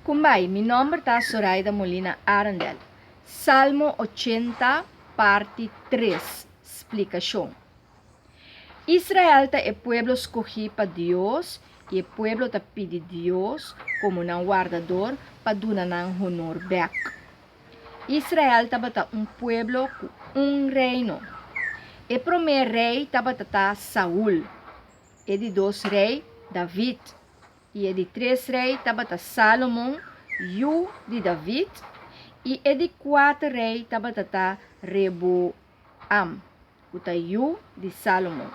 Kumbai, mi nomber ta Soraida Molina Arendel. Salmo 80, parti 3, splikashon. Israel ta e pueblo skohí pa Dios i e pueblo ta pidi Dios komo nan wardador pa duna nan honor bèk. Israel tabata un pueblo ku un reino. E promé rei tabata ta Saul, e di dos rei David i e di tres rei tabata Salomon, yu di David, i e di kuater rei tabata ta Reboam, ku ta yu di Salomon.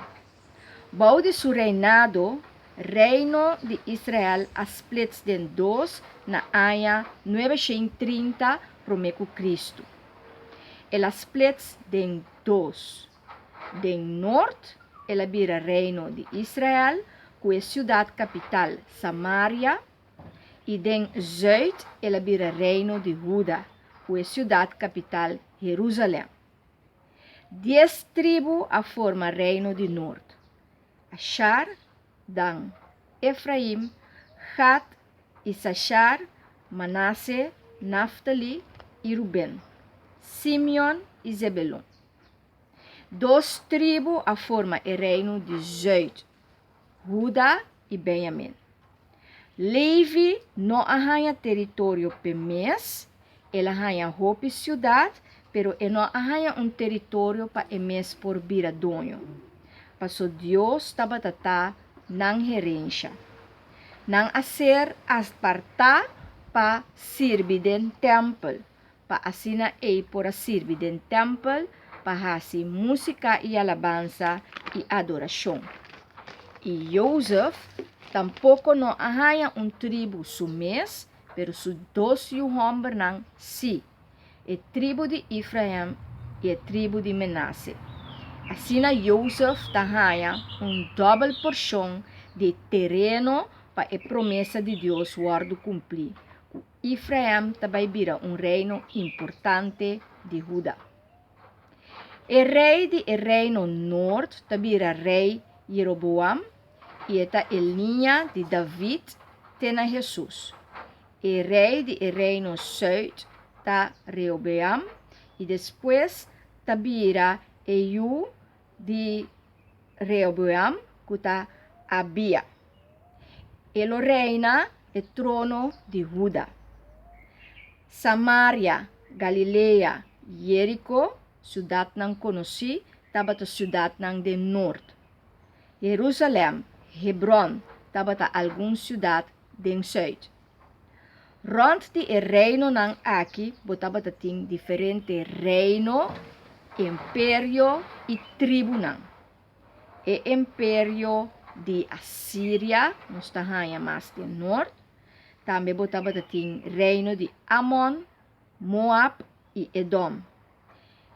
Bou di su reinado, reino di Israel a splits den dos na aña 930 promé ku Kristu. El a splits den dos. Den nort, el a bira reino di Israel ku e siudat kapital Samaria, i den zùit el a bira reino di Huda ku e siudat kapital Herúsalèm. Dies tribu a forma reino di nort, Ashar, Dan, Efraim, Gad, Isashar, Manase, Naftali i Ruben, Simeon i Zebelon. Dos tribu a forma e reino di zùit, Huda i Benyamin. Levi no a haña teritorio p'e mes, el a haña hopi siudat, pero e no a haña un teritorio pa e mes por bira doño, paso Dios tabata ta nan herensha. Nan a ser apartá pa sirbi den tèmpel, pa asina ei por a sirbi den tèmpel pa hasi músika i alabansa i adorashon. I Jozef tampoko no a haña un tribu su mes, pero su dos yu hòmbernan sí, e tribu di Efraim i e tribu di Menase. Asina Jozef ta haña un dòbel porshon di tereno pa e promesa di Dios wòrdu kumplí, ku Efraim ta bai bira un reino importante di Huda. E rei di e reino nort ta bira rei Jeroboam i e ta e liña di David te na Hesus. E rei di e reino sùit ta Rehoboam i despues ta bira e yu di Rehoboam ku ta Abia. E lo reina e trono di Huda. Samaria, Galilea, Jeriko, siudatnan konosí, tabata siudatnan den nort. Herusalèm, Hebròn tabata algun siudat den sùit. Rònt di e reinonan aki bo tabata tin diferente reino, imperio i tribunan. E imperio di Asiria nos ta haña mas den nort. Tambe bo tabata tin reino di Amon, Moab i Edom,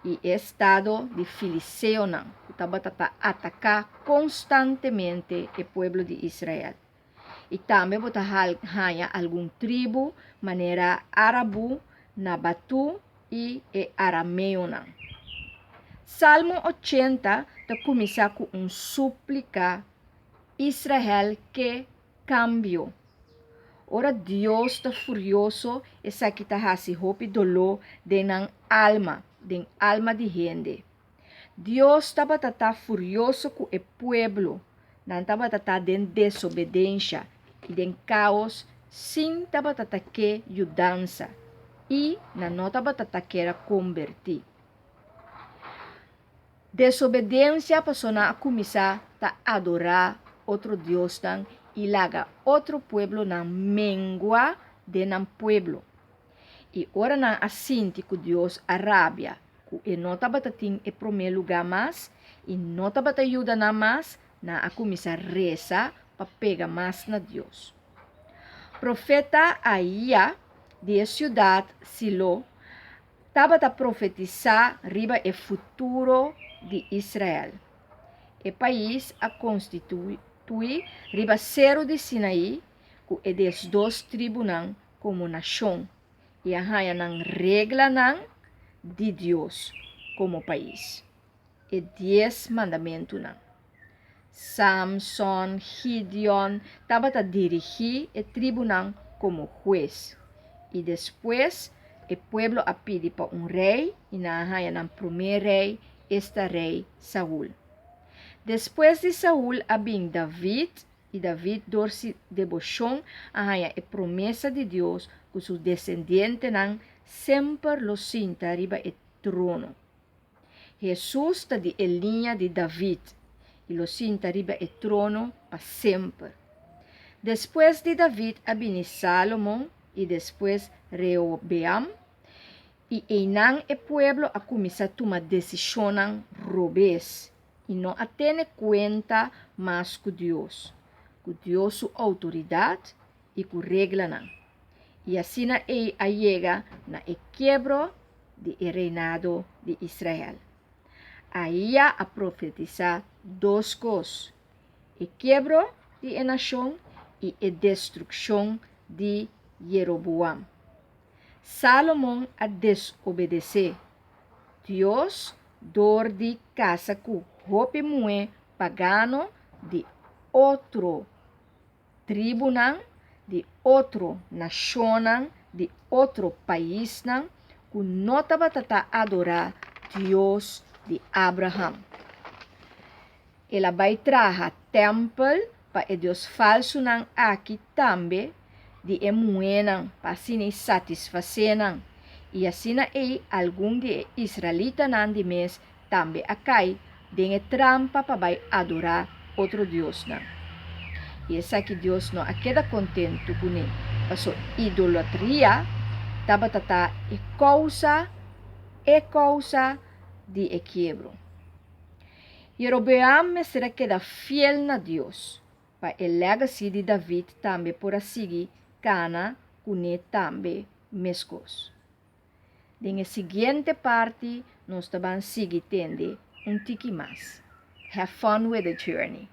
i e estado di filiseonan ku tabata ta ataká konstantemente e pueblo di Israel. I tambe bo ta haña algun tribu manera Arabu, Nabatú i e arameonan. Salmo 80 ta kuminsá ku un súplika, Israel ke kambio. Ora Dios ta furioso, esaki ta hasi hopi doló den nan alma, den alma di hende. Dios tabata ta furioso ku e pueblo, nan tabata ta den desobedensha i den kaos sin tabata ta ke yudansa i nan no tabata ta ker a kombertí. Desobedensia pasobra nan a kuminsá ta adorá otro diosnan i laga otro pueblonan mengua den nan pueblo. I ora nan a sinti ku Dios a rabia ku e no tabata tin e promé lugá mas i no tabata yuda nan mas, nan a kuminsá resa pa pega mas na Dios. Profeta Ahia di e siudat Silo tabata profetisá riba e futuro di Israel. E pais a konstituí riba seru di Sinaí ku e 12 tribunan komo nashon i a haña nan reglanan di Dios komo pais, e Dies Mandamentunan. Samson, Gideon tabata dirigí e tribunan komo hues. I despues e pueblo a pidi pa un rei i nan a haña nan promé rei, esta rei Saul. Despues di Saul a bin David, i David dor si deboshon a haña e promesa di Dios ku su desendientenan semper lo sinta riba e trono. Hesus ta di e liña di David i lo sinta riba e trono pa semper. Despues di David a bini Sálomon i despues Rehobeam, i einan e pueblo a kuminsá tuma desishonnan robes i no a tene kuenta mas ku Dios, ku Dios su outoridat i ku reglanan. I asina ei a yega na e kiebro di e reinado di Israel. Ahia a profetisá dos kos, e kiebro di e nashon i e destrukshon di Jeroboam. Sálomon a desobedesé Dios dor di kasa ku hopi muhé pagano di otro tribunan, di otro nashonnan, di otro paisnan ku no tabata ta adorá Dios di Abraham. El a bai traha tèmpel pa e dios falsunan aki tambe di e muhénan pa asina ei satisfasé nan, i asina ei algun di e israelitanan di mes tambe a kai den e trampa pa bai adorá otro diosnan. I esaki Dios no a keda kontentu kuné, paso idolatria tabata ta e kousa e kousa di e kiebro. Jerobeam mester a keda fiel na Dios, pa e legacy di David tambe por a sigui kana kuné tambe meskos. Den e siguiente parti nos ta ban sigui tende un tiki mas. Have fun with the journey!